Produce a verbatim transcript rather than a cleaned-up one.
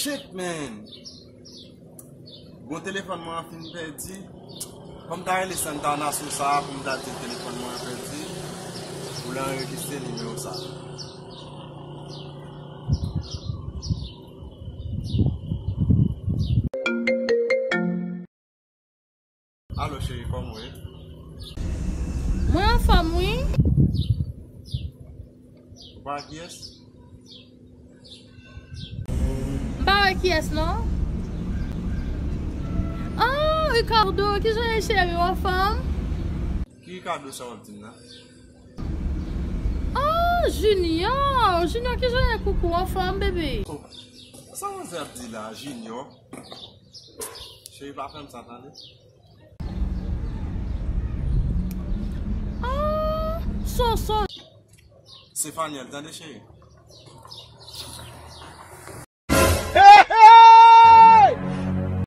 Shit, man! Bon, telefòn mwen an fin pèdi. Fò m ta rele Santana sou sa a pou m ta di l telefòn mwen an pèdi. Pou l anrejistre nimewo sa a. Alo, cheri, kòman w ye? Mwen anfòm, wi. Ou pa wè kiyès? M pa wè kiyès, non. Oh, Ricardo, kijan w ye, cheri, w anfòm? Ki Ricardo sa w ap di m nan? Oh, Junior! Junior, kijan w ye, koukou, w anfòm, bebe? Oh, sa manzè ap di la, Junior? Cheri, pa fè m sa, tande. Ah, Soso. Se Faniel, tande, cheri.